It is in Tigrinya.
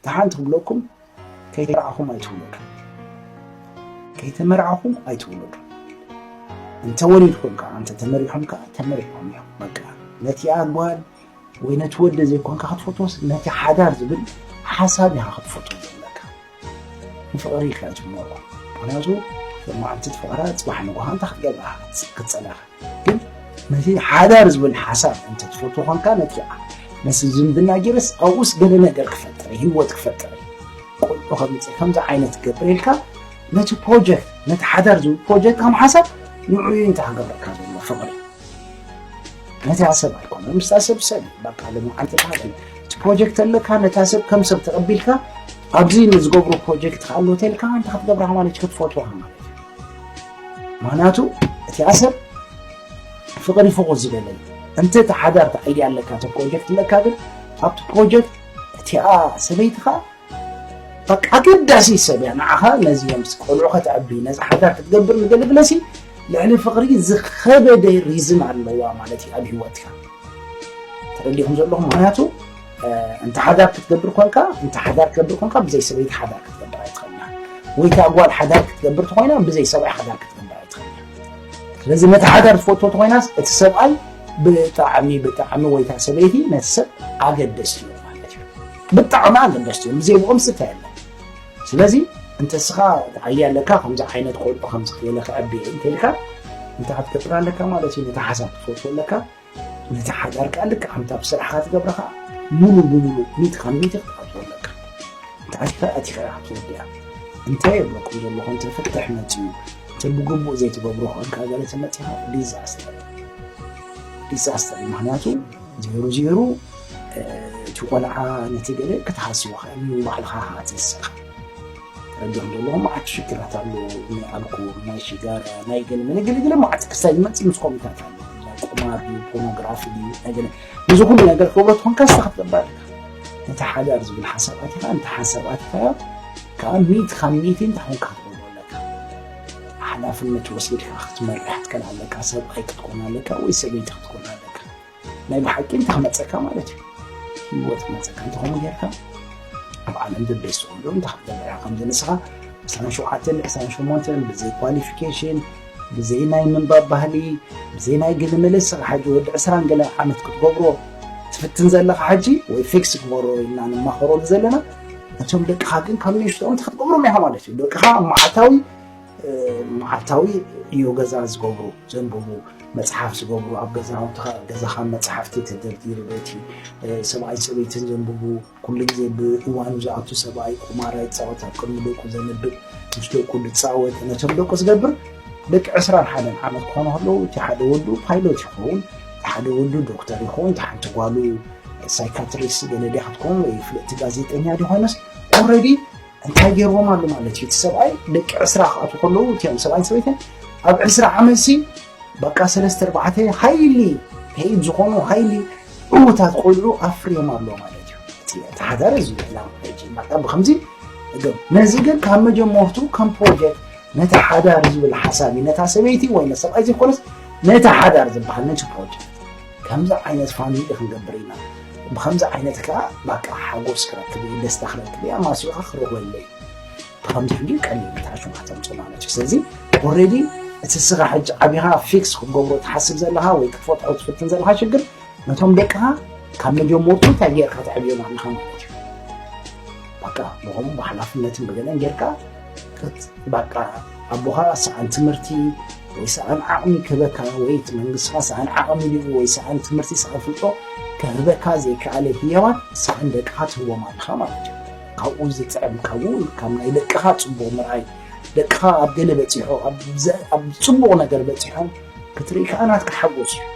ደሓን ትብለኩም፣ ከይተመርዓኹም ኣይትውለዱ። ከይተመርዓኹም ኣይትውለዱ። እንተወሊድኩም ከዓ፣ እንተተመሪሖም ከዓ፣ ተመሪሖም እዮም። በቃ፣ ነቲ ኣጓል ወይ ነቲ ወዲ ዘይኮንካ ክትፈትዎስ፣ ነቲ ሓዳር ዝብል ሓሳብ ኢኻ ክትፈትዎ ዘለካ። ንፍቕሪ ኢልካ ትመርዖ። ምኽንያቱ፣ ሎማዓንቲ ትፈቕራ፣ ጽባሕ ንግሆ እንታይ ክትገብራ ክትጸላኻ። ግን ነቲ ሓዳር ዝብል ሓሳብ እንተ ትፈትዎ ኾንካ፣ ነቲ፣ ነቲ ዝምድና ጌርስ ኣብኡስ ገለ ነገር ክፈጥር፣ ህይወት ክፈጥር፣ ቆልዑ ከምጽእ፣ ከምዚ ዓይነት ክገብር ኢልካ፣ ነቲ ፕሮጀክት፣ ነቲ ሓዳር ዝብል ፕሮጀክት ከም ሓሳብ ንዕኡ እንታይ ክገብረካ ዘሎ ፍቕሪ። ነታ ሰብ ኣይኮነን፣ ምስታ ሰብ ሰብ እዩ። በቃ፣ ሎማዓንቲ ትበሃል እቲ ፕሮጀክት ኣለካ፣ ነታ ሰብ ከም ሰብ ተቐቢልካ፣ ኣብዚ ንዝገብሩ ፕሮጀክት ከኣሎ ተልካ፣ እንታይ ክትገብራ ማለት እዩ? ክትፈትዋ ማለት እዩ። ምኽንያቱ፣ እቲኣ ሰብ ፍቕሪ ፍቑር ዝበለ እዩ። እንተ እቲ ሓዳር፣ እቲ ኣይድያ ኣለካ፣ እቲ ፕሮጀክት ኣለካ፣ ግን ኣብቲ ፕሮጀክት እቲኣ ሰበይትኻ በቃ ኣገዳሲ ሰብ እያ ንዓኻ። ነዚ ምስ ቆልዑ ከተዕቢ፣ ነዚ ሓዳር ክትገብር ንገለግለሲ፣ ልዕሊ ፍቕሪ ዝኸበደ ሪዝን ኣለዋ ማለት እዩ ኣብ ህይወትካ። ተረዲኹም ዘለኹም? ምኽንያቱ፣ እ፣ እንተ ሓዳር ክትገብር ኮንካ፣ እንተ ሓዳር ክትገብር ኮንካ፣ ብዘይ ሰበይቲ ሓዳር ክትገብር ኣይትኽእልና። ወይ እታ ጓል ሓዳር ክትገብር ተኾይና፣ ብዘይ ሰብኣይ ሓዳር ክትገብር ኣይትኽእልና። ስለዚ ነቲ ሓዳር ትፈትዎ ተኾይናስ፣ እቲ ሰብኣይ ብጣዕሚ፣ ብጣዕሚ፣ ወይ እታ ሰበይቲ ነቲ ሰብ ኣገደስቲ እዮም ማለት እዩ። ብጣዕሚ ኣገደስቲ እዮም። ብዘይ ብኦም ስታይ የለን። ስለዚ እንተ እስኻ ተዓሊ ኣለካ፣ ከምዚ ዓይነት ቆልዑ ከምዚ ክየለ ክዕቢ እንተ ኢልካ፣ እንታይ ክትገብር ኣለካ ማለት እዩ? ነቲ ሓሳብ ክትፈትዎ ኣለካ። ነቲ ሓዳር ከኣ ልክዕ ከምታ ብስራሕኻ ትገብራ ከኣ፣ ሙሉ ብሙሉ፣ ሚእቲ ካብ ሚእቲ ክትኣትዎ ኣለካ። እንተ ኣቲኻ፣ ኣቲኻ ኢኻ ክትወድያ። እንታይ የብለኩም ዘለኹ፣ እንተ ፍትሕ መጺኡ፣ እንተ ብግቡእ ዘይትገብሮ ኮንካ፣ ገለ ተመጺኻ፣ ዲዛስተር። ዲዛስተር እዩ። ምኽንያቱ፣ ዜሩ ዜሩ፣ እ፣ እቲ ቆልዓ ነቲ ገለ ክትሃስዮ ኸኣ፣ ንባዕልኻ ኸኣ ትስኻ። ተረዲኹም ዘለኹም፣ መዓት ሽግራት ኣሎ። ናይ ኣልኮል፣ ናይ ሽጋራ፣ ናይ ገለ መለ፣ ገለ፣ ገለ መዓት ክሳይ ዝመጽእ ምስ ኮሚታት ኣሎ። ናይ ቁማር ድዩ፣ ፖርኖግራፊ ድዩ፣ ናይ ገለ፣ ነዚ ኩሉ ነገር ክብረት ኮንካ፣ እስኻ ክትገብር ኣለካ። ነቲ ሓዳር ዝብል ሓሳብ ኣቲኻ፣ ነቲ ሓሳብ ኣቲኻ፣ ከኣ ሚእቲ ካብ ሚእቲ እንታይ ኮንካ ክትገብሮ ኣለካ። ሓላፍነት ወሲድካ ክትመርሕ ክትከል ኣለካ። ሰብኣይ ክትኮን ኣለካ ወይ ሰበይቲ ክትኮን ኣለካ። ናይ ብሓቂ እንታይ ክመጸካ ማለት እዩ? ህይወት ክመጸካ። እንተ ከምኡ ጌርካ፣ ኣብ ዓለም ዘበይሱ ኩሉ እንታይ ክትገብር ኢኻ? ከምዚ ንስኻ ዕስራን ሸውዓተን፣ ዕስራን ሸሞንተን ብዘይ ኳሊፊኬሽን፣ ብዘይ ናይ ምንባብ ባህሊ፣ ብዘይ ናይ ገለ መለ፣ ንስኻ ሕጂ ወዲ ዕስራን ገለ ዓመት ክትገብሮ ትፍትን ዘለኻ ሕጂ፣ ወይ ፊክስ ግበሮ ኢልና ንማኸረሉ ዘለና፣ ነቶም ደቅኻ ግን ካብ ንእሽቶኦም እንታይ ክትገብሮም ኢኻ ማለት እዩ? ደቅኻ መዓልታዊ፣ እ፣ መዓልታዊ ዕዮ ገዛ ዝገብሩ፣ ዘንብቡ፣ መጽሓፍ ዝገብሩ፣ ኣብ ገዛውትኻ፣ ገዛኻ መጽሓፍቲ ተደርዲሩ በቲ፣ እ፣ ሰብኣይን ሰበይትን ዘንብቡ፣ ኩሉ ግዜ ብእዋኑ ዝኣቱ ሰብኣይ ቁማር ኣይጻወት፣ ኣብ ቅድሚ ደቁ ዘንብብ፣ ምስ ደቁ ዝጻወት፣ ነቶም ደቁ ዝገብር፣ ደቂ ዕስራን ሓደን ዓመት ክኾኑ ከለዉ፣ እቲ ሓደ ወዱ ፓይሎት ይኸውን፣ እቲ ሓደ ወዱ ዶክተር ይኸውን፣ እቲ ሓንቲ ጓሉ ሳይካትሪስት ገለ ድያ ክትከውን ወይ ፍልጥቲ ጋዜጠኛ ድያ ኮይነስ፣ ኦልሬዲ እንታይ ገይርዎም ኣሎ ማለት እዩ? እቲ ሰብኣይ ደቂ ዕስራ ክኣትዉ ከለዉ፣ እቲኦም ሰብኣይን ሰበይትን ኣብ ዕስራ ዓመትሲ በቃ ሰለስተ ኣርባዕተ ሃይሊ ፔይድ ዝኾኑ ሃይሊ ዕዉታት ቆልዑ ኣፍርዮም ኣሎ ማለት እዩ። እቲ፣ እቲ ሓዳር እዚ እዩ ዕላማ ሕጂ። በቃ ብኸምዚ እገም-፣ ነዚ ግን ካብ መጀመርቱ ከም ፕሮጀክት ነቲ ሓዳር ዝብል ሓሳብ እዩ። ነታ ሰበይቲ ወይ ነቲ ሰብኣይ ዘይኮነስ ነቲ ሓዳር ዝበሃል ነቲ ፕሮጀክት ከምዚ ዓይነት ፋሚሊ ክንገብር ኢና፣ ብኸምዚ ዓይነት ከኣ በቃ ሓጎስ ክረክብ እየ፣ ደስታ ክረክብ እየ፣ ኣማሲዩኻ ክረኽበለይ። ብኸምዚ ሕጂ ቀሊል እዩ፣ ታሽሙ ከተምጽኦ ማለት እዩ። ስለዚ ኦልሬዲ እቲ እስኻ ሕጂ ዓቢኻ ፊክስ ክትገብሮ ትሓስብ ዘለኻ ወይ ክትፈትሖ ትፍትን ዘለኻ ሽግር ነቶም ደቅኻ ካብ መጀመርቱ እንታይ ጌርካ ተዕብዮም ኣለኻ ማለት እዩ። በቃ ብኸምኡ ብሓላፍነትን ብገለን ጌርካ ክት-፣ በቃ ኣቦኻ ሰኣን ትምህርቲ ወይ ሰኣን ዓቕሚ ክህበካ ወይ እቲ መንግስትኻ ሰኣን ዓቕሚ ድዩ ወይ ሰኣን ትምህርቲ ሰኣን ፍልጦ ክህበካ ዘይከኣለ ህያባት ሰኣን ደቅኻ ትህቦም ኣለኻ ማለት እዩ። ካብኡ ዝጥዕም ካብኡ ካብ ናይ ደቅኻ ጽቡቕ ምርኣይ ደቅኻ ኣብ ገለ በጺሖ ኣብ ዘ-፣ ኣብ ጽቡቕ ነገር በጺሖም ክትርኢ ከኣ ናትካ ሓጎስ እዩ።